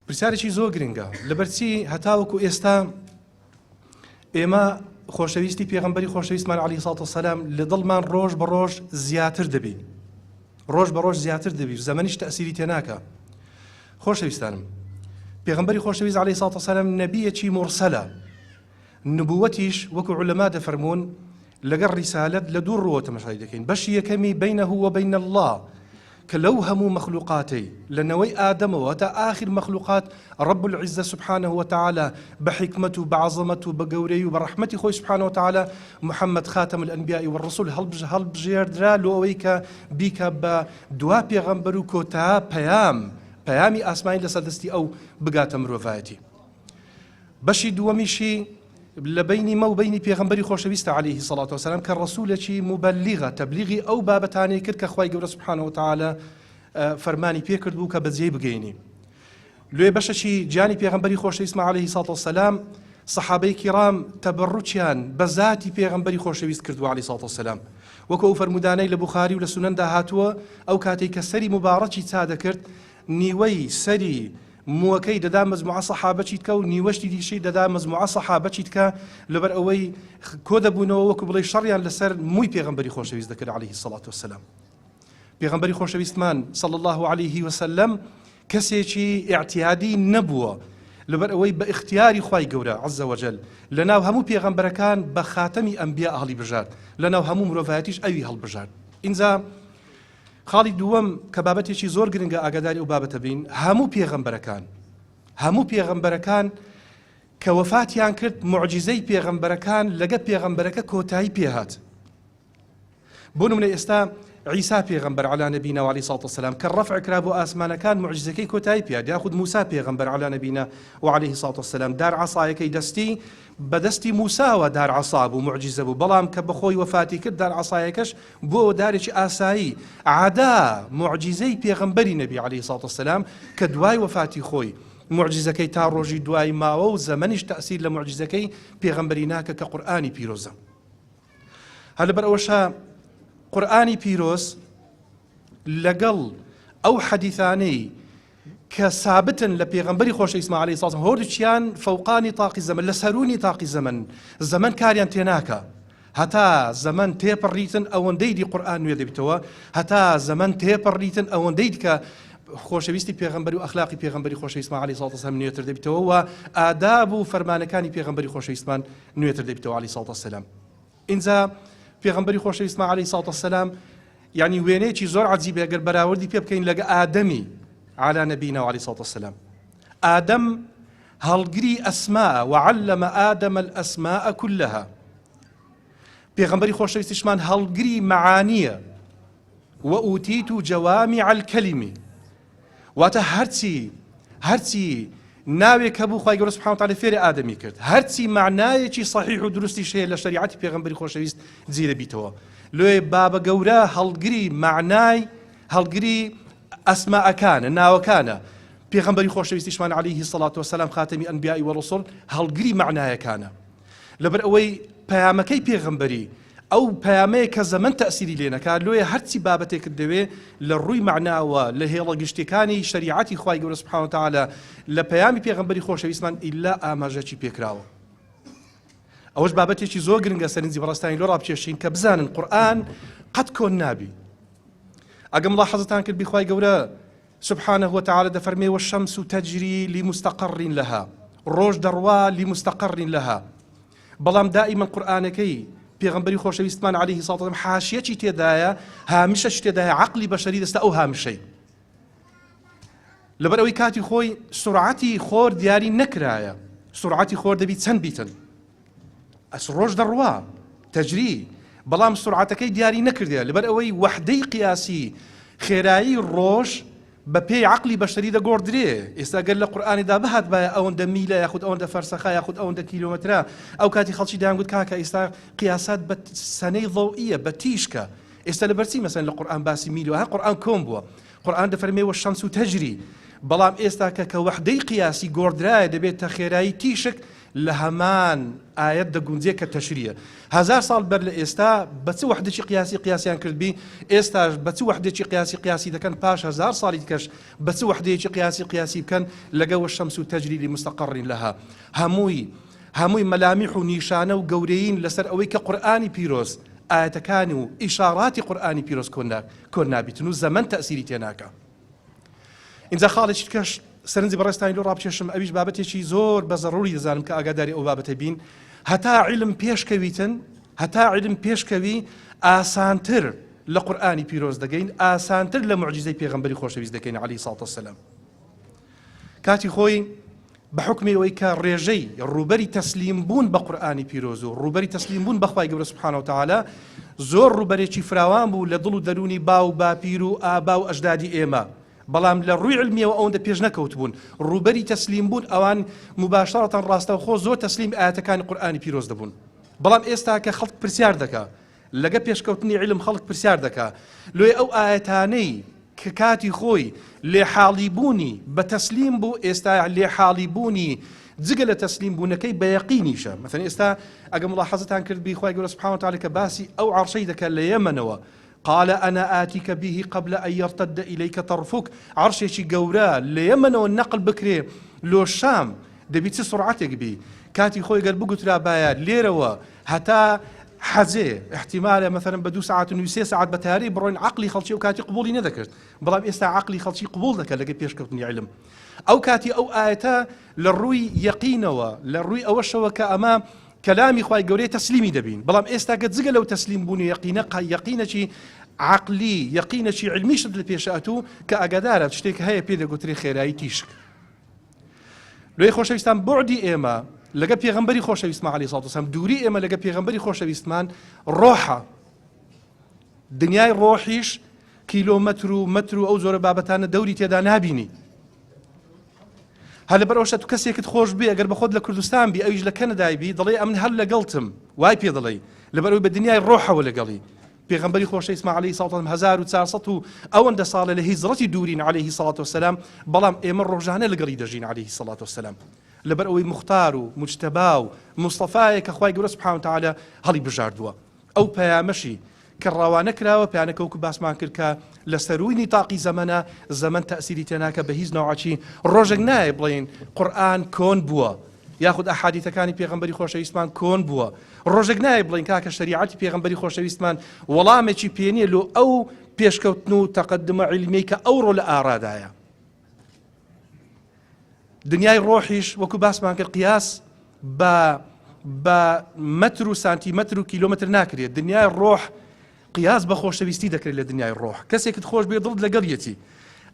پرسیارێکی زۆر گرنگە لەبەرچی هەتاوەکو ئێستا ئێمە خۆشەویستی پێغەمبەری خۆشەویستمان علی سات وسلام لە دڵمان ڕۆژ بە ڕۆژ زیاتر دەبی ڕۆژ بە ڕۆژ زیاتر دەبی زەمەنیش تەسیری تێناکە خۆشەویستانم پێغەمبەری خۆشەویست علی سات وسلام نەبیەکی مرسلە نبووەتیش وەکو عولەما دەفەرموون لەگەڵ ڕیسالەت لە دوو ڕووە تەمەشای دەکەین بەشی یەکەمی بینه و بین اللە کە لەو هەموو مەخلوقاتەی لە نەوەی ئادەمەوە تا ئاخر مەخلوقات رب العزە سبحانه وتعالی بە حیکمەت و بە عەزەمەت و بە گەورەی و بە ڕەحمەتی خۆی سبحانه وتعالی محمد خاتم الانبیاء والرسل هەڵبژێردرا لۆ ئەوەی کە بیکا بە دوا پێغەمبەر و کۆتا پەیام پەیامی ئاسمانی لەسەر دەستی ئەو بگاتە مرۆڤایەتی. بەشی دووەمیشی لە بەینی مە و بەینی پێغەمبەری خۆشەویستە عەلەیهی سەڵات وسلام کە ڕەسوولێکی موبەلیغە تەبلیغی ئەو بابەتانەی کرد کە خوای گەورە سبحانە وتعالی فەرمانی پێ کرد بوو کە بەجێی بگەینی لێ بەشەکی گیانی پێغەمبەری خۆشەویستمە عەلەیهی سەڵات وسلام سەحابەی کیرام تەبەڕوچیان بە ذاتی پێغەمبەری خۆشەویست کردووە عەلەیهی سەڵات وسلام وەکو ئەو فەرموودانەی لە بوخاری و لە سونەندا هاتووە ئەو کاتێک کە سەری موبارەکی چا دەکرد نیوەی سەری مووەکەی دەدا مەجموعە سەحابەکی تکە و نیوەشتی دیشەی دەدا مەجموعە سەحابەکی تکە لەبەر ئەوەی کۆ دەبوونەوە وەکو بڵێ شەڕیان لەسەر مووی پێغەمبەری خۆشەویست دەکرد عەلەیهی سەڵات وسلام پێغەمبەری خۆشەویستمان صلی الله علیه وسلم کەسێکی ئیعتیادی نەبووە لەبەر ئەوەی بە ئیختیاری خوای گەورە عز وجل لەناو هەموو پێغەمبەرەکان بە خاتەمی ئەنبیا هەڵیبژارد لەناو هەموو مرۆڤایەتیش ئەوی هەڵبژارد ئینجا خاڵی دووەم کە بابەتێکی زۆر گرنگە ئاگاداری ئەو بابەتە بین هەموو پێغەمبەرەکان هەموو پێغەمبەرەکان کە وەفاتیان کرد معجزەی پێغەمبەرەکان لەگە پێغەمبەرەکە کۆتایی پێهات بۆ نمونە ئێستا عیسا پێغەمبەر علی نبینا و علیه الصلاة والسلام کە ڕەفع کرا بۆ ئاسمانەکان معجزەکەی کۆتایی پێهات یاخود موسا پێغەمبەر علی نبینا و علیه الصلاة والسلام دار عەسایەکەی دەستی بە دەستی موساوە دار عەسا بوو معجزە بوو بەڵام کە بەخۆی وەفاتی کرد دار عەسایەکەش بۆ دارێکی ئاسایی عدا معجزەی پێغەمبەری نەبی علیه الصلاة والسلام کە دوای وەفاتی خۆی معجزەکەی تا ڕۆژی دوای ماوە و زەمەنیش تەئسیر لە معجزەکەی پێغەمبەری ناکە کە قورئانی پیرۆزە هەر لەبەر ئەوەشە قورئانی پیرۆز لەگەڵ ئەو حەدیثانەی کە سابتن لە پێغەمبەری خۆشەویستمان علیه الصلاة والسلام هەردووکیان فەوقانی تاقی زەمەن لە سەروونی تاقی زەمەن زەمەن کاریان تێناکا هەتا زەمەن تێپەڕیتن ئەوەندەی دی قورئان نوێ دەبیتەوە هەتا زەمەن تێپەڕیتن ئەوەندەی دیکە خۆشەویستی پێغەمبەری و ئەخلاقی پێغەمبەری خۆشەویستمان علیه الصلاة والسلام نوێتر دەبیتەوە و ئاداب و فەرمانەکانی پێغەمبەری خۆشەویستمان نوێتر دەبیتەوە علیه الصلاة والسلام ئینجا پێغەمبەری خۆشەویستمان عەلەیهی سڵات وسلام یعنی وێنەیەکی زۆر عەجیبە گەر بەراوردی پێ بکەین لەگە ئادەمی عەلا نەبینا و عەلەیهی سڵات وسلام ئادەم هەڵگری ئەسما وعلم آدم الأسماء كلها پێغەمبەری خۆشەویستیشمان هەڵگری مەعانیە وئوتیت جوامع الکلم واتە هەرچی هەرچی ناوێک هەبوو خوای گەورە سبحانه وتعالی فێری ئادەمی کرد هەرچی معنایەکی صحیح و دروستیش هەیە لە شەریعەتی پێغەمبەری خۆشەویست جێ دەبیتەوە لۆیە بابە گەورە هەڵگری معنای هەڵگری ئەسماءەکانە ناوەکانە پێغەمبەری خۆشەویستیشمان عەلەیهی سەڵات وەسەلام خاتەمی ئەنبیاء وەڕسوڵ هەڵگری معنایەکانە لەبەر ئەوەی پەیامەکەی پێغەمبەری ئەو پەیامەیە کە زەمەن تەئسیری لێ نەکات لۆیە هەرچی بابەتێکت دەوێ لە ڕووی مەعناوە لە هێڵە گشتیەکانی شەریعەتی خوای گەورە سبحانە وتعالی لە پەیامی پێغەمبەری خۆشەویستمان ئیلا ئاماژەکی پێکراوە ئەوەش بابەتێکی زۆر گرنگە سەرنجی بەڕێزتانی لۆ ڕابکێشین کە بزانن قورئان قەت کۆن نابی ئەگەم ملاحەزەتان کرد بی خوای گەورە سبحانە وتعالی دەفەرمێ والشمس تجری لمستقر لها ڕۆژ دەڕوا لمستقر لها بەڵام دائیمەن قورئانەکەی پێغەمبەری خۆشەویستمان علیه الصلاة والسلام حاشیەکی تێدایە هامشەکی تێدایە عەقلی بەشەری دەستە ئەو هامشەی لەبەر ئەوەی کاتی خۆی سرعەتی خۆر دیاری نەکرایە سرعەتی خۆر دەبی چەند بیتن ئەس ڕۆژ دەڕوا تەجری بەڵام سرعەتەکەی دیاری نەکردە لەبەر ئەوەی وەحدەی قیاسی خێرایی ڕۆژ بە پێی عەقلی بەشەری دەگۆڕدرێ، ئێستا گەر لە قورئانێدا بهاتبایە ئەوەندە میلە یاخود ئەوەندە فەرسەخە یاخود ئەوەندە کیلۆمەترە، ئەو کاتی خەڵکی دەیانگوت کاکە ئێستا قیاسات بە سەنەی ضوئیە، بە تیشکە، ئێستا لەبەرچی مەسەلەن لە قورئان باسی میل و ها قورئان کۆن بووە، قورئان دەفەرمێ والشمس تجری، بەڵام ئێستا کە کە وەحدەی قیاسی گۆڕدرایە دەبێتە خێرایی تیشک. لە هەمان ئایەت دەگونجێ کە تەشریە. هەزار ساڵ بەر لە ئێستا بە چ وەحدێکی قیاسی قیاسیان کردبی، ئێستاش بە چ وەحدێکی قیاسی قیاسی دەکەن، پاش هەزار ساڵی دیکەش بە چ وەحدەیەکی قیاسی قیاسی بکەن، لەگە والشمس تجری لمستقر لها. هەمووی هەمووی مەلامیح و نیشانە و گەورەیین لەسەر ئەوەی کە قورئانی پیرۆز ئایەتەکانی و ئیشاڕاتی قورئانی پیرۆز کۆن نابیتن و زەمەن تەئسیری تێناکا. ئینجا خاڵێکی دیکەش سەرنجی بەڕێزتانی لۆ ڕابکێشم ئەویش بابەتێکی زۆر بە زەڕوری دەزانم کە ئاگاداری ئەو بابەتە بین هەتا عیلم پێشکەویتن هەتا عیلم پێشکەوی ئاسانتر لە قورئانی پیرۆز دەگەین ئاسانتر لە معجزەی پێغەمبەری خۆشەویست دەکەین عەلەیهی سڵات وسلام کاتی خۆی بە حوکمی ئەوەی کە ڕێژەی ڕووبەری تەسلیم بوون بە قورئانی پیرۆز و ڕووبەری تەسلیم بوون بە خوای گەورە سبحانە وتعالی زۆر ڕووبەرێکی فراوان بوو لە دڵ و دەروونی باو و باپیر و ئابا و ئەژدادی ئێمە بەڵام لە ڕووی علمیەوە ئەوەندە پێش نەکەوتبوون ڕووبەری تەسلیم بوون ئەوان مباشرەتەن ڕاستەوخۆ زۆر تەسلیم ئاەتەکانی قورئانی پیرۆز دەبوون بەڵام ئێستا کە خەڵک پرسیار دەکا لەگە پێشکەوتنی عیلم خەڵک پرسیار دەکا لۆیە ئەو ئایەتانەی کە کاتی خۆی لێ حاڵی بوونی بە تەسلیم بوو ئێستا لێ حاڵی بوونی جگە لە تەسلیم بوونەکەی بە یەقینیشە مەسەن ئێستا ئەگە مڵاحەزتان کرد بی خوای گەورە سبحانه وتعالی کە باسی ئەو عەرشەی دەکات لە یەمەنەوە قال أنا آتيك به قبل أن يرتد إليك طرفك عەرشێکی گەورە لە یەمەنەوە نەقل بکرێ لۆ شام دەبی چ سوڕعەتێک بی کاتی خۆی گەر بگوترابایە لێرەوە هەتا حەجێ احتیمالە مەسەلەن بە دوو سەعات و نیو سێ سەعات بە تەیارەی بڕۆین عەقلی خەڵکی ئەو کاتی قبوڵی نەدەکرد بەڵام ئێستا عەقلی خەڵکی قبوڵ دەکات لەگەی پێشکەوتنی علم ئەو کاتی ئەو ئایەتە لە ڕووی یەقینەوە لە ڕووی ئەوەشەوە کە ئەمە کەلامی خوای گەورەیە تەسلیمی دەبین بەڵام ئێستا کە جگە لەو تەسلیم بوون و یەقینە یەقینەکی عەقلی یەقینەکی علمیشت لە پێشە ئەتوو کە ئاگادارە شتێک هەیە پێ دەگوترێ خێرایی تیشک لۆی خۆشەویستان بوعدی ئێمە لەگە پێغەمبەری خۆشەویستمان عەلەیهی سڵات وسلام دووری ئێمە لەگە پێغەمبەری خۆشەویستمان ڕۆحە دنیای ڕۆحیش کیلۆمەتر و مەتر و ئەو جۆرە بابەتانە دەوری تێدا نابینی هەر لەبەر ئەوشە تو کەسێکت خۆش بێ ئەگەر بەخۆت لە کوردستان بی ئەویش لە کەنەدای بی دەڵێ ئەمن هەر لەگەڵتم وای پێ دەڵێی لەبەر ئەوەی بە دنیای ڕۆحەوە لەگەڵی پێغەمبەری خۆشەویستمان عەلەیهی سڵات وسلام 1400 و ئەوەندە ساڵە لە هیجرەتی دوورین عەلەیهی سڵات وسلام بەڵام ئێمە ڕۆژانە لەگەڵی دەژین عەلەیهی سڵات وسلام لەبەر ئەوەی مختار و مجتەبا و مستەفایە کە خوای گەورە سبحانه وتعالی هەڵی بژاردووە ئەو پەیامەشی کە ڕەوانە کراوە پەیانەکە وەکو باسمان کرد کە لە سەرووی نیتاقی زەمەنە زەمەن تەئسیری تێناکە بە هیچ نەوعەکی ڕۆژێک نایە بڵێین قورئان کۆن بووە یاخود ئەحادیتەکانی پێغەمبەری خۆشەویستمان کۆن بووە ڕۆژێک نایە بڵێین کاکە شەریعەتی پێغەمبەری خۆشەویستمان وەڵامێکی پێ نییە لۆ ئەو پێشکەوتن و تەقەدمە عیلمیەی کە ئەوڕۆ لە ئارادایە دنیای ڕۆحیش وەکو باسمان کرد قیاس بە بە مەتر و سانتیمەتر و کیلۆمەتر ناکرێت دنیای ڕۆح قیاس بە خۆشەویستی دەکرێت لە دنیای ڕۆح کەسێکت خۆش بێ دڵت لەگەڵیەتی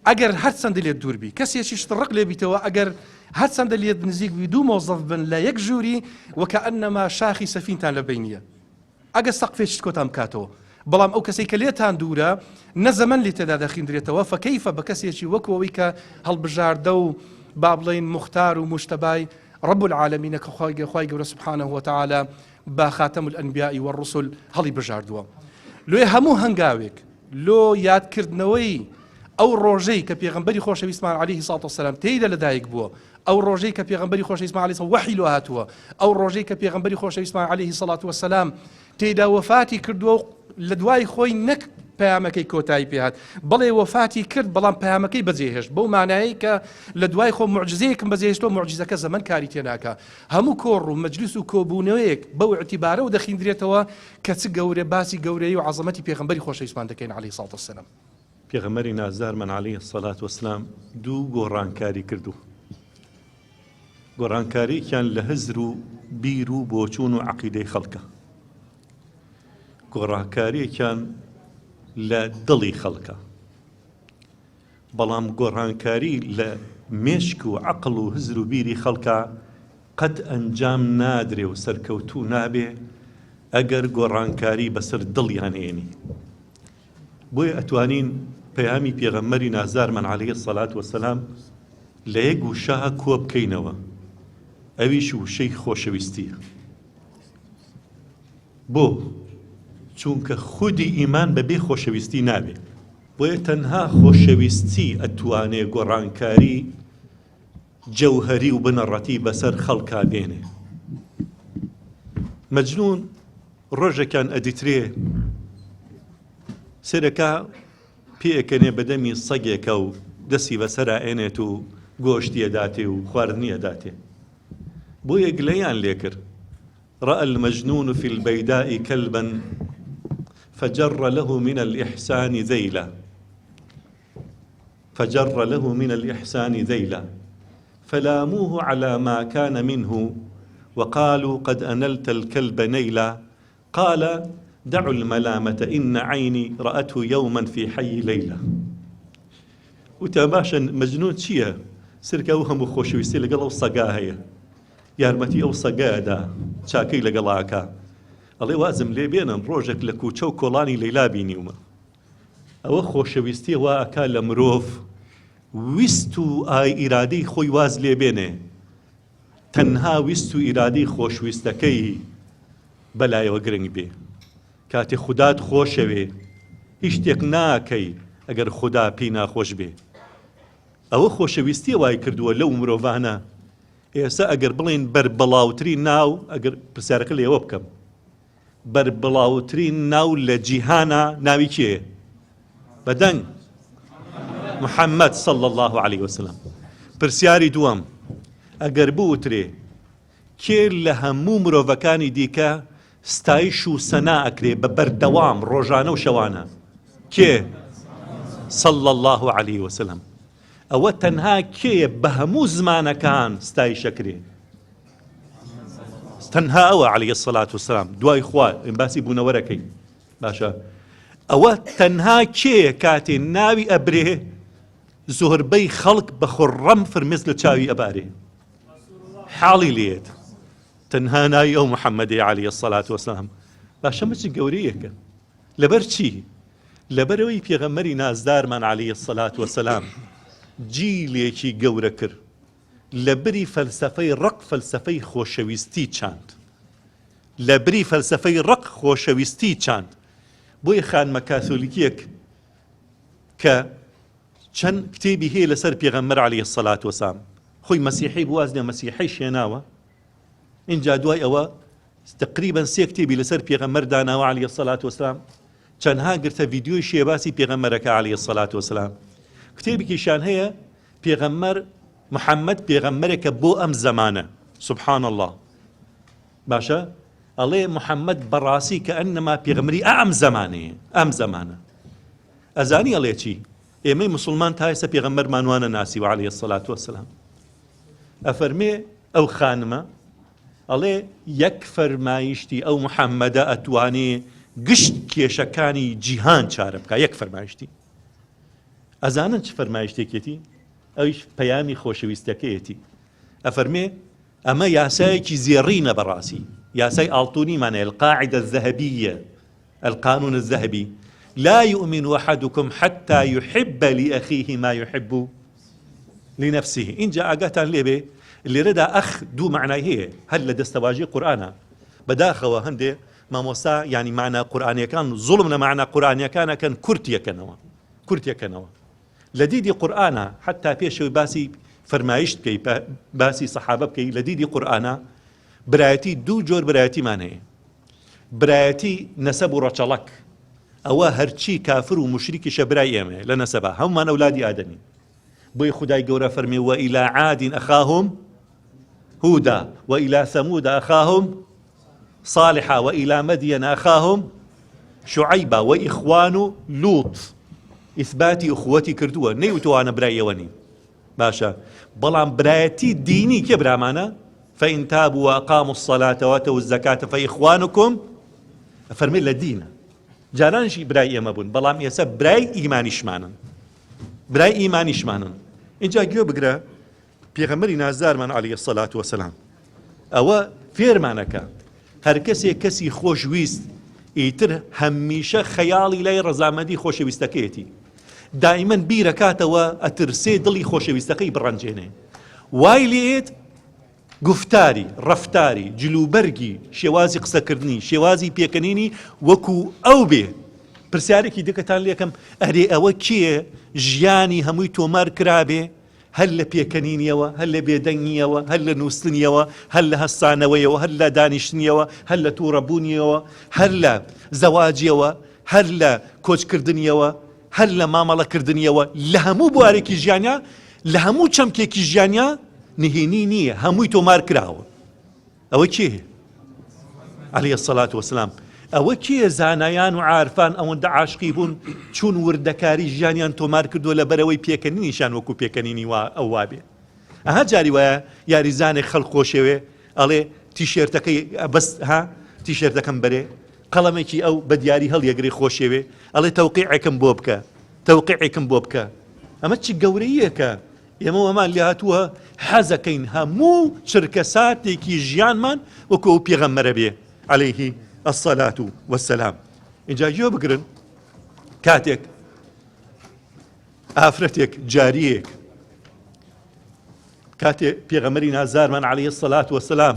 ئەگەر هەرچەندە لێت دوور بی کەسێکیشت ڕق لێ بیتەوە ئەگەر هەرچەندە لێت نزیک بی دوو مۆزەف بن لە یەک ژووری وەکەئەنەما شاخی سەفینتان لە بینیە ئەگەر سەقفێکیشت کۆتان بکاتەوە بەڵام ئەو کەسەی کە لێتان دوورە نە زەمەن لێ تێدا دەخیندرێتەوە فەکەیفە بە کەسێکی وەکو ئەوەی کە هەڵبژاردە و با بڵێین موختار و موجتەبای رب العالمینە کە خوای خوای گەورە سبحانه وتعالی بە خاتم الانبیاء والرسل هەڵی بژاردووە لۆیە هەموو هەنگاوێک لۆ یادکردنەوەی ئەو ڕۆژەی کە پێغەمبەری خۆشەویستمان عەلەیهی سڵات وسلام تێیدا لەدایک بووە ئەو ڕۆژەی کە پێغەمبەری خۆشەویستمان عەلەیهی سڵام وەحی لۆ هاتووە، ئەو ڕۆژەی کە پێغەمبەری خۆشەویستمان عەلەیهی سڵات وەسەلام تێیدا وەفاتی کردووە و لە دوای خۆی نەک پەیامەکەی کۆتایی پێهات بەڵێ وەفاتی کرد بەڵام پەیامەکەی بەجێهێشت بەو مانایەی کە لە دوای خۆ معجزەیەکم بەجێهێشتووە معجزەکە زەمەن کاری تێناکا هەموو کۆڕ و مەجلیس و کۆبوونەوەیەک بەو ئیعتیبارەوە دەخیندرێتەوە کە چ گەورە باسی گەورەیی و عەزەمەتی پێغەمبەری خۆشەویستمان دەکەین عەلەیهی سڵات وەسەلام. پێغەمبەری نازدارمان علیە الصلوە والسلام دوو گۆڕانکاری کردوو گۆڕانکاریەکیان لە هزر و بیر و بۆچوون و عەقیدەی خەڵکە گۆڕانکاریەکیان لە دڵی خەڵکە بەڵام گۆڕانکاری لە مێشک و عەقڵ و هزر و بیری خەڵکە قەت ئەنجام نادرێ و سەرکەوتوو نابێ ئەگەر گۆڕانکاری بەسەر دڵیان هێنی بۆیە ئەتوانین پەیامی پێغەمبەری نازدارمان علیە الصلوە والسلام لە یەک وشە کۆ بکەینەوە ئەویش وشەی خۆشەویستیە. بۆ؟ چونکە خودی ئیمان بە بێ خۆشەویستی نابێ. بۆیە تەنها خۆشەویستی ئەتوانێ گۆڕانکاری جەوهەری و بنەڕەتی بەسەر خەڵکا بێنێ. مەجنون ڕۆژێکیان ئەدیترێ سەرەکە پێئەکەنێ بە دەمی سەگێکە و دەستی بەسەرا ئێنێت و گۆشتی ئەداتێ و خواردنی ئەداتێ بۆیە گلەیان لێکرد رأى المجنون في البيداء كلبا فجر له من الإحسان ذيلا فجر له من الإحسان ذيلا فلاموه على ما كان منه وقالوا قد أنلت الكلب نيلا قال دعوا الملامة إن عيني رأته يوما في حي ليلى وتیان باشە مەجنون چییە سرکە ئەو هەموو خۆشەویستی لەگەڵ ئەو سەگا هەیە یارمەتی ئەو سەگەدا چاکەی لەگەڵاکە ئەڵێ وازم لێ بێنن ڕۆژێک لە کوچە و کۆڵانی لەیلا بینیومە ئەوە خۆشەویستیە وا ئەکا لە مرۆڤ ویست و ئای ئیرادەی خۆی واز لێ بێنێ تەنها ویست و ئیرادەی خۆشویستەکەی بەلایەوە گرنگ بێ کاتێ خودات خۆشەوێ هیچ شتێک ناکەی ئەگەر خودا پێی ناخۆش بێ ئەوە خۆشەویستیە وای کردووە لەو مرۆڤانە ئێستا ئەگەر بڵێن بەربڵاوترین ناو ئەگەر پرسیارەکە لێوە بکەم بەربڵاوترین ناو لە جیهانا ناوی کێیە؟ بەدەنگ محەممەد صلی الله علیه وسلم. پرسیاری دووەم ئەگەر بوترێ کێ لە هەموو مرۆڤەکانی دیکە ستایش و سەنا ئەکرێ بە بەردەوام ڕۆژانە و شەوانە کێ؟ صلی الله علیه وسلم. ئەوە تەنها کێیە بە هەموو زمانەکان ستایش ئەکرێ؟ تەنها ئەوە علیە الصلاة والسلام دوای خوا باسی بوونەوەرەکەی باشە ئەوە تەنها کێیە کاتێ ناوی ئەبرێ زۆربەی خەڵک بە خڕەم فرمێس لە چاوی ئەبارێ حاڵی لێت تەنها ناوی ئەو محەممەدی علیە الصلاة والسلام باشە مچ گەورەیەکە لەبەر چی لەبەرەوەی پێغەمبەری نازدارمان علیە الصلاة والسلام جیلێکی گەورە کرد لەبری فەلسەفەی ڕق فەلسەفەی خۆشەویستی چاند. لەبری فەلسەفەی ڕق خۆشەویستی چاند. بۆیە خانمە کاسۆلیکیەک کە چەند کتێبی هەیە لەسەر پێغەمبەر عەلەیهی سەلات وەسام خۆی مەسیحی بوو واز لە مەسیحی هێناوە اینجا دوای ئەوە تقریبا سێ کتێبی لەسەر پێغەمبەر داناوە عەلەیهی سەلات وەسلام چەندها گرتە ڤیدیۆی شێ باسی پێغەمبەرەکە عەلەیهی سەلات وەسلام کتێبێکیشیان هەیە پێغەمبەر محمد پێغەمبەرێکە بۆ ئەم زەمانە سبحان اللە باشە ئەڵێ محمد بەڕاستی کە ئەنەما پێغەمبەری ئەم زەمانەیە ئەم زەمانە ئەزانی ئەڵێ چی ئێمەی مسلمان تا ئێستا پێغەمبەرمان وانە ناسی و عەلەیهی الصلاة والسلام ئەفەرمێ ئەو خانمە ئەڵێ یەک فەرمایشتی ئەو محەممەدە ئەتوانێ گشت کێشەکانی جیهان چارە بکە یەک فەرمایشتی ئەزانن چ فەرمایشتێکێتی؟ ئەویش پەیامی خۆشەویستەکەیەتی. ئەفەرمێ ئەمە یاسایەکی زێڕینە بەڕاستی، یاسای ئاڵتونیمان هەیە، القاعدە الذهبیە، القانون الذهبی، لا یؤمن احدکم حتی یحب لأخیه ما یحب لنفسه. ئینجا ئاگاتان لێبێ لێرەدا ئەخ دوو مەعنای هەیە هەر لە دەستەواژەی قورئانە بەداخەوە هەندێ مامۆستا یانی مەعنا قورئانیەکان زوڵم لە مەعنا قورئانیەکان ئەکەن کورتیەکەنەوە کورتیەکەنەوە لە دیدی قورئانە حتا پێشەوەی باسی فەرمایشت بکەی باسی سەحابە بکەی لە دیدی قورئانە برایەتی دوو جۆر برایەتیمان هەیە برایەتی نەسەب و ڕەچەڵەک ئەوە هەرچی کافر و مشریکیشە برای ئێمەیە لە نەسەبا هەمومان ئەولادی ئادەمین بۆی خدای گەورە فەرمی وإلى عاد أخاهم هودا وإلى ثمود أخاهم صالحا وإلى مدين أخاهم شعيبا وإخوان لوط ئیسباتی ئوخوەتی کردووە نەیوتووە ئەوانە برای ئێوە نین باشە بەڵام برایەتی دینی کێ برامانە فإن تابوا وأقاموا الصلاة وآتوا الزكاة فإخوانكم فەرمی لە دینە جارانشی برای ئێمە بوون بەڵام ئێستا برای ئیمانیشمانن برای ئیمانیشمانن اینجا گوێ بگرە پێغەمبەری نازدارمان علیە الصلوة والسلام ئەوە فێرمانەکە هەرکەسێک کەسی خۆش ویست ئیتر هەمیشە خەیاڵی لای ڕەزامەندی خۆشەویستەکەیەتی دائیمەن بیرەکاتەوە ئەترسێ دڵی خۆشەویستەکەی بڕەنجێنێ وای لێت گفتاری ڕەفتاری جلوبەرگی شێوازی قسەکردنی شێوازی پێکەنینی وەکو ئەو بێ پرسیارێکی دیکەتان لێکەم ئەرێ ئەوە کێ ژیانی هەمووی تۆمار کرابێ؟ هەر لە پێکەنینیەوە، هەر لە بێدەنگیەوە، هەر لە نووستنیەوە، هەر لە هەستانەوەیەوە، هەر لە دانیشتنیەوە، هەر لە تووڕەبوونیەوە، هەر لە زەواجیەوە، هەر لە کۆچکردنیەوە، هەر لە مامەڵەکردنیەوە، لە هەموو بوارێکی ژیانیا، لە هەموو چەمکێکی ژیانیا نهێنی نییە، هەمووی تۆمار کراوە. ئەوە کێیە؟ علیە الصلوة والسلام. ئەوە کێیە زانایان و عارفان ئەوەندە عاشقی بوون چون وردەکاری ژیانیان تۆمار کردووە لە بەرەوەی پێکەنینیشان وەکو پێکەنینی وا ئەو وابێ. ئەها جاری وایە یاریزانێک خەڵک خۆشەوێ ئەڵێ تیشێرتەکەی بەس ها تیشێرتەکەم بەرێ قەڵەمێکی ئەو بە دیاری هەڵیەگرێ خۆشەوێ ئەڵێ تەوقیعێکم بۆ بکە تەوقیعێکم بۆ بکە ئەمە چ گەورەیەکە ئێمە وامان لێهاتووە حەزەکەین هەموو چرکەساتێکی ژیانمان وەکو ئەو پێغەمبەرە بێ عەلەیه الصلاة والسلام. ئینجا گوێ بگرن کاتێک ئافرەتێک جاریەک کاتێ پێغەمەری نازارمان عەلەیه الصلاة والسلام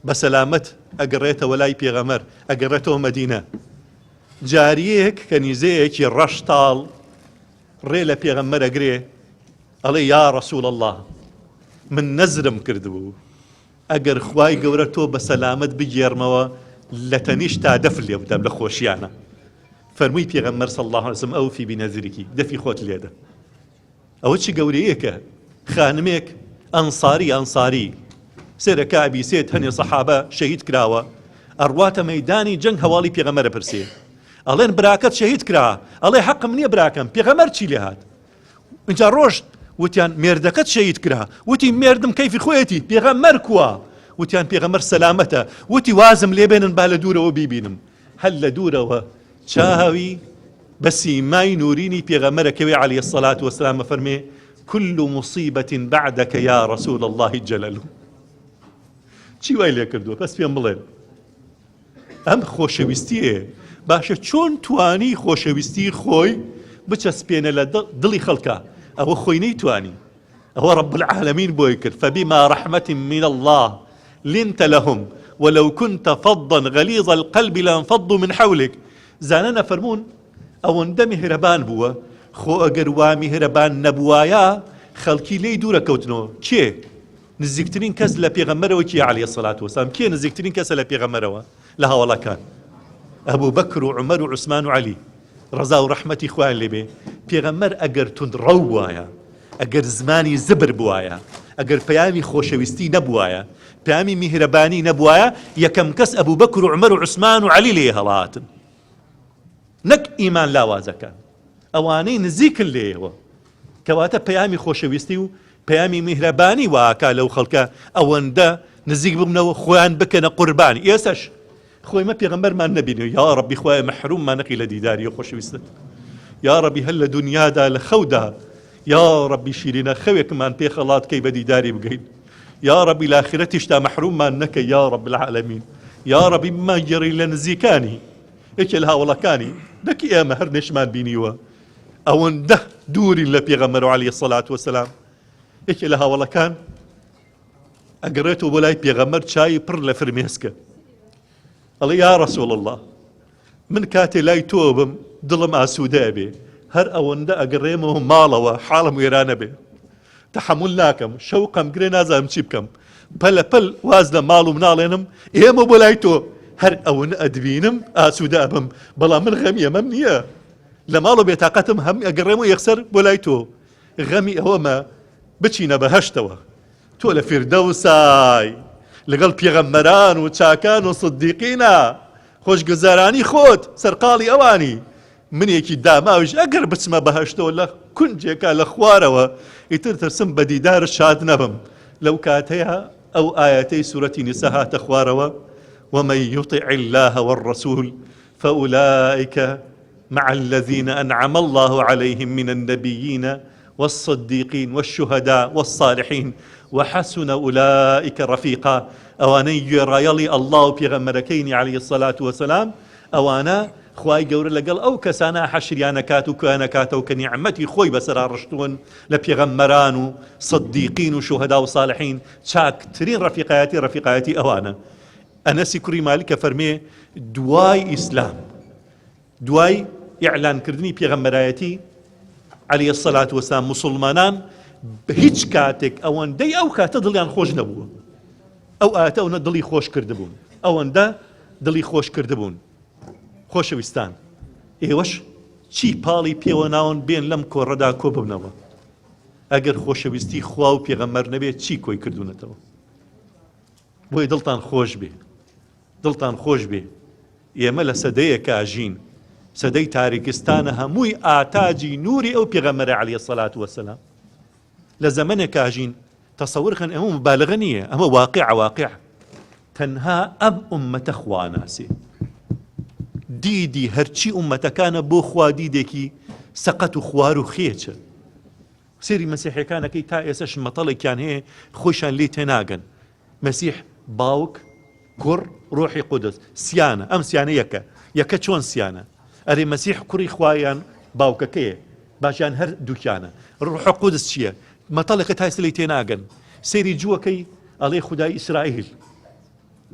بە سەلامەت ئەگەڕێتەوە لای پێغەمەر ئەگەڕێتەوە مەدینە جاریەک کەنیزەیەکی ڕەشتاڵ ڕێ لە پێغەمبەر ئەگرێ ئەڵێ یا رسول اللە من نەزرم کردبوو ئەگەر خوای گەورە تۆ بە سەلامەت بگێڕمەوە لە تەنیشت تا دەف لێ بدەم لە خۆشیانە فەرمووی پێغەمبەر صلی الله علیه وسلم ئەوفی بنذرکی دەفی خۆت لێدە ئەوە چ گەورەیەکە خانمێک ئەنساری ئەنساری سێرە کابی سێت هەنێ سەحابە شەهید کراوە ئەڕواتە مەدانی جەنگ هەواڵی پێغەمەرە پرسێ ئەڵێن براکەت شەهید کرا ئەڵێ حەقم نییە براکەم پێغەمەر چی لێ هات اینجا ڕۆشت وتیان مێردەکەت شەهید کرا وتی مێردم کەیفی خۆیەتی پێغەمەر کووە وتیان پێغەمەر سەلامەتە وتی وازم لێبێنن با لە دوورەوە بیبینم هەر لە دوورەوە چاوی بە سیمای نورینی پێغەمەرەکەوێ عەلەیه الصلاة والسلام ئەفەرمێ كل مصیبة بعدك یا رسول الله جلل چی وای لێ کردووە بەس پێم بڵێن ئەم خۆشەویستیە باشە چۆن توانی خۆشەویستی خۆی بچەسپێنە لە دڵی خەڵکە ئەوە خۆی نەیتوانی ئەوە رب العالمین بۆی کرد فبما رحمة من الله لنت لهم ولو كنت فظا غليظ القلب لانفضوا من حولك زانە نەفەرموون ئەوەندە میهرەبان بووە خۆ ئەگەر وا میهرەبان نەبوایە خەڵکی لێی دوورە کەوتنەوە کێ نزیکترین کەس لە پێغەمبەرەوە کێیە علیە الصلوة والسلام؟ کێ نزیکترین کەسە لە پێغەمبەرەوە لە هاوەڵەکان؟ ئەبوبەکر و عومەر و عوسمان و عەلی ڕەزا و ڕەحمەتی خوایان لێ بێ. پێغەمبەر ئەگەر توندڕەو بوایە، ئەگەر زمانی زبر بوایە، ئەگەر پەیامی خۆشەویستی نەبوایە، پەیامی میهرەبانی نەبوایە، یەکەم کەس ئەبوبەکر و عومەر و عوسمان و عەلی لێی هەڵاتن. نەک ئیمان لاوازەکان، ئەوانەی نزیکن لێیەوە. کەواتە پەیامی خۆشەویستی و پەیامی میهرەبانی واکا لەو خەڵکە ئەوەندە نزیک ببنەوە خۆیان بکەنە قوربانی ئێسش خۆی مە پێغەمبەرمان نەبینی یا ڕەبی خوایە مەحروممان نەکەی لە دیداری خۆشەویستت یا ڕەبی هەر لە دنیادا لە خەودا یا ڕەبی شیرینە خەوێکمان پێ خەڵات کەی بە دیداری بگەین یا ڕەبی لاخرەتیشدا مەحروممان نەکەی یا ڕەب العالمین یا ڕەبی بمانگێڕی لە نزیکانی یەکێ لە هاوڵەکانی دەکی ئێمە هەر نەشمان بینیوە ئەوەندە دوورین لە پێغەمبەر علیە الصلوة والسلام یەکێ لە هاوەڵەکان ئەگەڕێتەوە بۆ لای پێغەمبەر چای پڕ لە فرمێسکە ئەڵێ یا رسول الله من کاتێ لای تۆ بم دڵم ئاسوودە بێ هەر ئەوەندە ئەگەڕێمەوە ماڵەوە حاڵم وێرانە بێ تەحەمول ناکەم شەوقم گرێ نازانم چی بکەم پەلە پەل واز لە ماڵ و مناڵێنم ئێمە بۆ لای تۆ هەر ئەوەنە ئەدبینم ئاسوودە ئەبم بەڵام من غەمی ئەمەم نییە لە ماڵەوە بێتاقەتم هەم ئەگەڕێمەوە یەکسەر بۆ لای تۆ غەمی ئەوەمە بچینە بەهەشتەوە تۆ لە فیردەوسای لەگەڵ پێغەمبەران و چاکان و سدیقینە خۆشگوزارانی خۆت سەرقاڵی ئەوانی منێکی داماویش ئەگەر بچمە بەهەشتەوە لە کونجێکا لە خوارەوە ئیتر ترسم بە دیدار شاد نەبم لەو کاتەیە ئەو ئایەتەی سورەتی نیسا هاتە خوارەوە ومن يطع الله والرسول فأولئك مع الذين أنعم الله عليهم من النبيين والصديقين والشهداء والصالحين وحسن أولئك رفيقا ئەوانەی گوێڕایەڵی اللە و پێغەمبەرەکەینی علیە الصلاة والسلام ئەوانە خوای گەورە لەگەڵ ئەو کەسانە حەشریان ئەکات و کۆیان ئەکاتەوە کە نیعمەتی خۆی بەسەرا ڕشتوون لە پێغەمبەران و صدیقین و شوهەدا و صالحین چاکترین ڕەفیقایەتی ڕەفیقایەتی ئەوانە ئەنەسی کوڕی مالک ئەفەرمێ دوای ئیسلام دوای ئیعلان کردنی پێغەمبەرایەتی علیە الصلوة والسلام موسڵمانان. هیچ کاتێک ئەوەندەی ئەو کاتە دڵیان خۆش نەبووە. ئەو ئایەتە ئەونە دڵی خۆش کردبوون، ئەوەندە دڵی خۆش کردبوون. خۆشەویستان ئێوەش چی پاڵی پێوە ناون بێن لەم کۆڕەدا کۆ ببنەوە؟ ئەگەر خۆشەویستی خوا و پێغەمبەر نەبێت چی کۆی کردوونەتەوە؟ بۆیە دڵتان خۆش بێ، دڵتان خۆش بێ. ئێمە لە سەدەیەکا ژین، سەدەی تاریکستانە هەمووی ئاتاجی نوری ئەو پێغەمبەرە علیە الصلوة والسلام. لە زەمەنێکا ژین تەسەور کەن ئەمە مبالغە نییە ئەمە واقع واقع تەنها ئەم ئومەتە خوا ناسێ دیدی هەرچی ئومەتەکانە بۆ خوا دیدێکی سەقەت و خوار و خێچە سێری مەسیحەکانەکەی تا ئێسش مەتەڵێکیان هەیە خۆشیان لێ تێناگەن مەسیح باوک کوڕ ڕۆحی قودس سیانە ئەم سیانە یەکە یەکە چۆن سیانە ئەرێ مەسیح کوڕی خوایان باوکەکەیە باشیان هەر دووکیانە ڕۆح قودس چییە مەتەڵێکە تا ئێستا لێی تێناگەن سەیری جووەکەی ئەڵێ خودای ئیسرائیل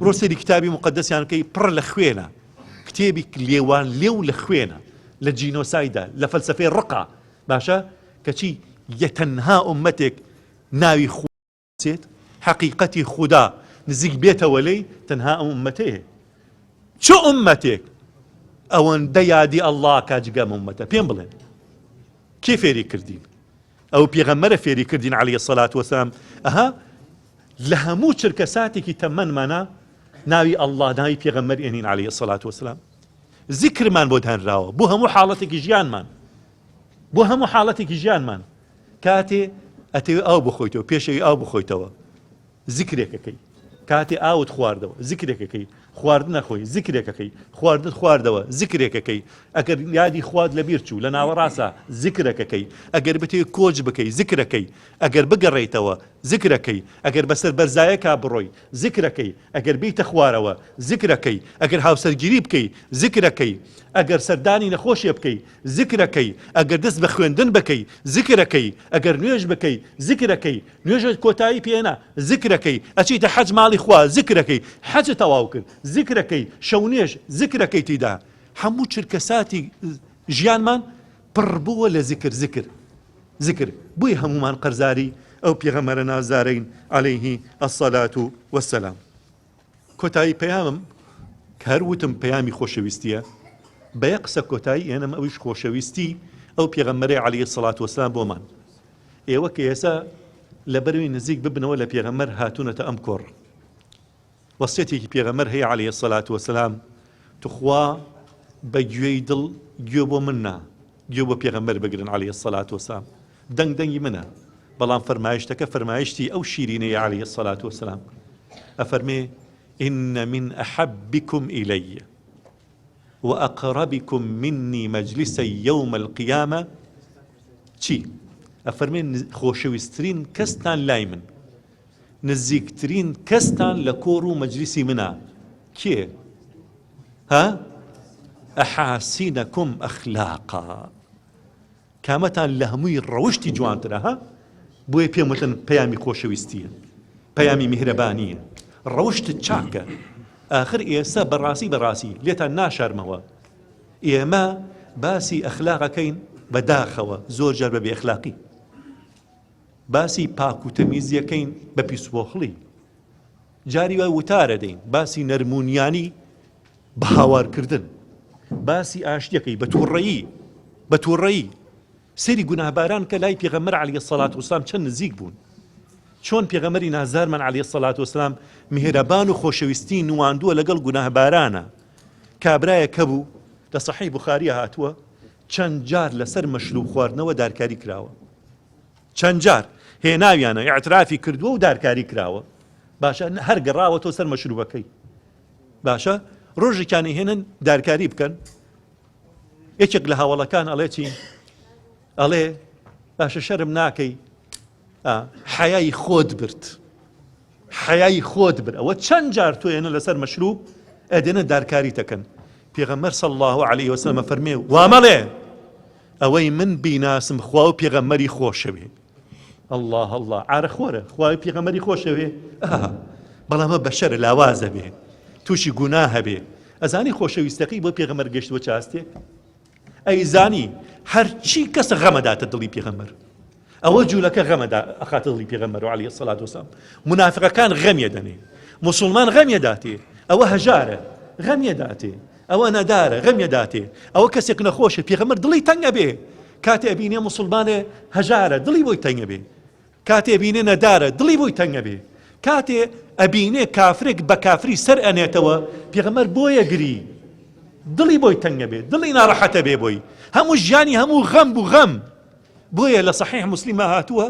ڕۆ سەیری کتابی مقدسیان کەی پڕ لە خوێنە کتێبی لێوان لێو لە خوێنە لە جینۆسایدا لە فەلسفەی ڕقا باشە کەچی یە تەنها ئومەتێک ناوی خوا بچێت حەقیقەتی خودا نزیک بێتەوە لێی تەنها ئەم ئومەتەیە چ ئومەتێک ئەوەندە یادی ئەڵڵا کا جگە ئەم ئومەتە پێم بڵێن کێ فێری کردین ئەو پێغەمبەرە فێری کردین عەلەیهی سەلات وەسەلام ئەها لە هەموو چرکە ساتێکی تەمەنمانە ناوی ئەڵڵا ناوی پێغەمبەر ئێنین عەلەیهی سەلات وەسەلام زیکرمان بۆ دانراوە بۆ هەموو حاڵەتێکی ژیانمان بۆ هەموو حاڵەتێکی ژیانمان کاتێ ئەتەوێ ئاو بخۆیتەوە پێش ئەوی ئاو بخۆیتەوە زیکرێکەکەی کاتێ ئاوت خواردەوە زیکرێکەکەی خواردنە خۆی زیکرێکەکەی خواردنت خواردەوە زیکرێکەکەی ئەگەر یادی خوات لە بیر چوو لە ناوەڕاستە زیکرەکەکەی ئەگەر بتێ کۆچ بکەی زیکرەکەی ئەگەر بگەڕێیتەوە زیکرەکەی ئەگەر بەسەر بەرزایەکا بڕۆی زیکرەکەی ئەگەر بیتە خوارەوە زیکرەکەی ئەگەر هاوسەرگیری بکەی زیکرەکەی ئەگەر سەردانی نەخۆشێ بکەی زیکرەکەی، ئەگەر دەست بە خوێندن بکەی زیکرەکەی، ئەگەر نوێژ بکەی زیکرەکەی، نوێژت کۆتایی پێ نا زیکرەکەی، ئەچیتە حەج ماڵی خوا زیکرەکەی، حەجت تەواو کرد زیکرەکەی، شەو نوێژ زیکرەکەی تیدا، هەموو چرکەساتی ژیانمان پڕ بووە لە زیکر زیکر زیکر، بۆیە هەموومان قەرزاری ئەو پێغەمبەرە نازدارەین علیه الصلاة والسلام. کۆتایی پەیامم کە هەر وتم پەیامی خۆشەویستیە بە یەک قسە کۆتایی ئێنم ئەویش خۆشەویستی ئەو پێغەمبەرەی عەلەیهی سەڵات وەسلام بۆمان ئێوە کە ئێستا لەبەروی نزیک ببنەوە لە پێغەمبەر هاتوونەتە ئەم کۆڕ وەسیەتێکی پێغەمبەر هەیە عەلەیهی سەڵات وەسلام توخوا بە گوێی دڵ گوێ بۆ من نا گوێ بۆ پێغەمبەر بگرن عەلەیهی سەڵات وەسلام دەنگ دەنگی منە بەڵام فەرمایشتەکە فەرمایشتی ئەو شیرینەیە علیە الصلوة والسلام ئەفەرمێ ان من احبکم الی واقربکم منی مجلسا یوم القیامە چی ئەفەرمێ خۆشەویسترین کەستان لای من نزیکترین کەستان لە کۆڕ و مەجلیسی منە کێ ها ئەحاسینەکم ئەخلاقا کامەتان لە هەمووی ڕەوشتی جوانترە ها؟ بۆیە پێم وتن پەیامی خۆشەویستیە پەیامی میهرەبانیە ڕەوشتت چاکە ئاخر ئێستا بەڕاستی بەڕاستی لێتان ناشارمەوە ئێمە باسی ئەخلاقەکەین بەداخەوە زۆر جار بە بێ ئەخلاقی باسی پاک و تەمیزیەکەین بە پیسوپۆخڵی جاری وای وتارە دەین باسی نەرمونیانی بە هاوارکردن باسی ئاشتیەکەی بە تووڕەیی بە تووڕەیی سەیری گوناهباران کە لای پێغەمبەر علیە الصلوة والسلام چەند نزیک بوون چۆن پێغەمبەری نازدارمان علیە الصلوة والسلام میهرەبان و خۆشەویستی نواندووە لەگەڵ گوناهبارانە کابرایەک هەبوو لە صحیح بخاری هاتووە چەند جار لەسەر مەشروب خواردنەوە دارکاری کراوە چەند جار هێناویانە ئیعترافی کردووە و دارکاری کراوە باشە هەر گەڕاوەتەوە سەر مەشروبەکەی باشە ڕۆژێکیان هێنن دارکاری بکەن یەکێک لە هاوڵەکان ئەڵێ چی ئەڵێ باشە شەرم ناکەی حەیای خۆت برد حەیای خۆت برد ئەوە چەند جار تۆ ێنە لەسەر مەشروب ئەدێنە دارکاری دەکەن پێغەمبەر صلی الله علیه وسلم فەرمێ وامەڵێ ئەوەی من بیناسم خوا و پێغەمبەری خۆشەوێ اللە اللە عارە خۆرە خوای پێغەمبەری خۆشەوێ بەڵامە بەشەرە لاوازە بێ تووشی گوناهە بێ ئەزانی خۆشەویستەکەی بۆ پێغەمبەر گەشتوە چاستێک ئەیزانی هەرچی کەسە غەمەداتە دڵی پێغەمبەر. ئەوە جوولەکە غەمەدا ئەخاتە دڵی پێغەمبەر علیه الصلاة والسلام منافقەکان غەمیە دەنێ موسڵمان غەمیە داتێ ئەوە هەژارە غەمیە داتێ ئەوە نەدارە غەمیە داتێ ئەوە کەسێک نەخۆشە پێغەمبەر دڵی تەنگە بێ کاتێ ئەبینێ موسڵمانێ هەژارە دڵی بۆی تەنگە بێ کاتێ ئەبینێ نەدارە دڵی بۆی تەنگە بێ کاتێ ئەبینێ کافرێک بە کافری سەر ئەنێتەوە پێغەمبەر بۆیە گری دڵی بۆی تەنگە بێ دڵی ناڕەحەتە بێ بۆی هەموو ژیانی هەموو غەم بوو غەم بۆیە لە صحیح مسلمە هاتووە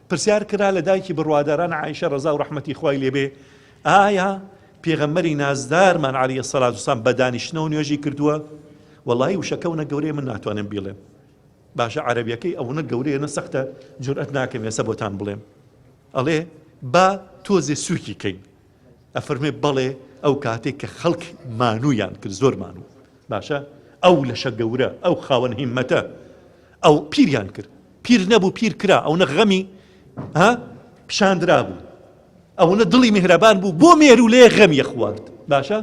پرسیار کرا لە دایکی بڕواداران عایشە ڕەزا و ڕەحمەتی خوای لێبێ ئایا پێغەمبەری نازدارمان علیە الصلاة والسلام بە دانیشتنەوە نوێژی کردووە وەڵی وشەکە ونە گەورەیە من ناتوانم بیڵێم باشە عەرەبیەکەی ئەوەنە گەورەیە نە سەختە جورئەت ناکەم ئێستا بۆتان بڵێم ئەڵێ با تۆزێ سوکی کەین ئەفەرمێ بەڵێ ئەو کاتێک کە خەڵک مانوویان کرد زۆر مانوو باشە ئەو لەشە گەورە ئەو خاوەن هیمەتە ئەو پیریان کرد پیر نەبوو پیر کرا ئەو نە غەمی ها پیشاندرا بوو ئەوەنە دڵی میهرەبان بوو بۆ مێروولەیەک غەمی خوارد باشە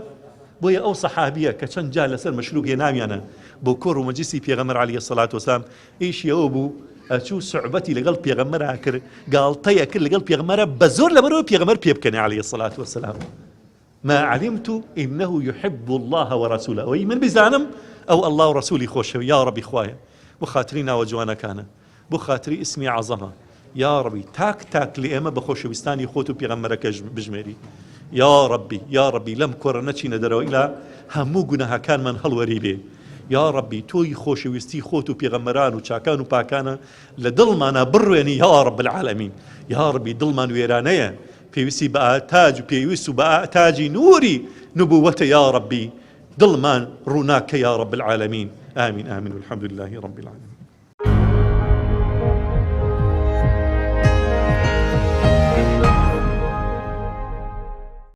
بۆیە ئەو سەحابیە کە چەند جار لەسەر مەشروب هێناویانە بۆ کۆڕ و مەجلیسی پێغەمبەر علیە الصلوة والسلام ئیشی ئەوە بوو ئەچوو سوعبەتی لەگەڵ پێغەمبەرا کرد گاڵتەی ئەکرد لەگەڵ پێغەمبەرا بە زۆر لەبەرەوە پێغەمبەر پێ بکەنێ علیە الصلوة والسلام ما علمت انه يحب الله ورسوله ئەوەی من بزانم ئەو الله و ڕسولی خۆشەوی یا ڕەبی خوایە بۆ خاتری ناوە جوانەکانە بۆ خاتری ئیسمی عەزەمە یاڕەبی تاک تاک لە ئێمە بە خۆشەویستانی خۆت و پێغەمبەرەکەش بژمێری یاڕەبی یاڕەبی لەم کۆڕە نەچینە دەرەوە ئیلا هەموو گوناهەکانمان هەڵوەری بێ یاڕەبی تۆی خۆشەویستی خۆت و پێغەمبەران و چاکان و پاکانە لە دڵمانە بڕوێنی یاڕەب العالمین یاڕەبی دڵمان وێرانەیە پێویستی بە تاج و پێویست و بە تاجی نوری نبووەتە یاڕەبی دڵمان ڕووناکە یاڕەب العالمین آمین آمین والحمد لله رب العالمین.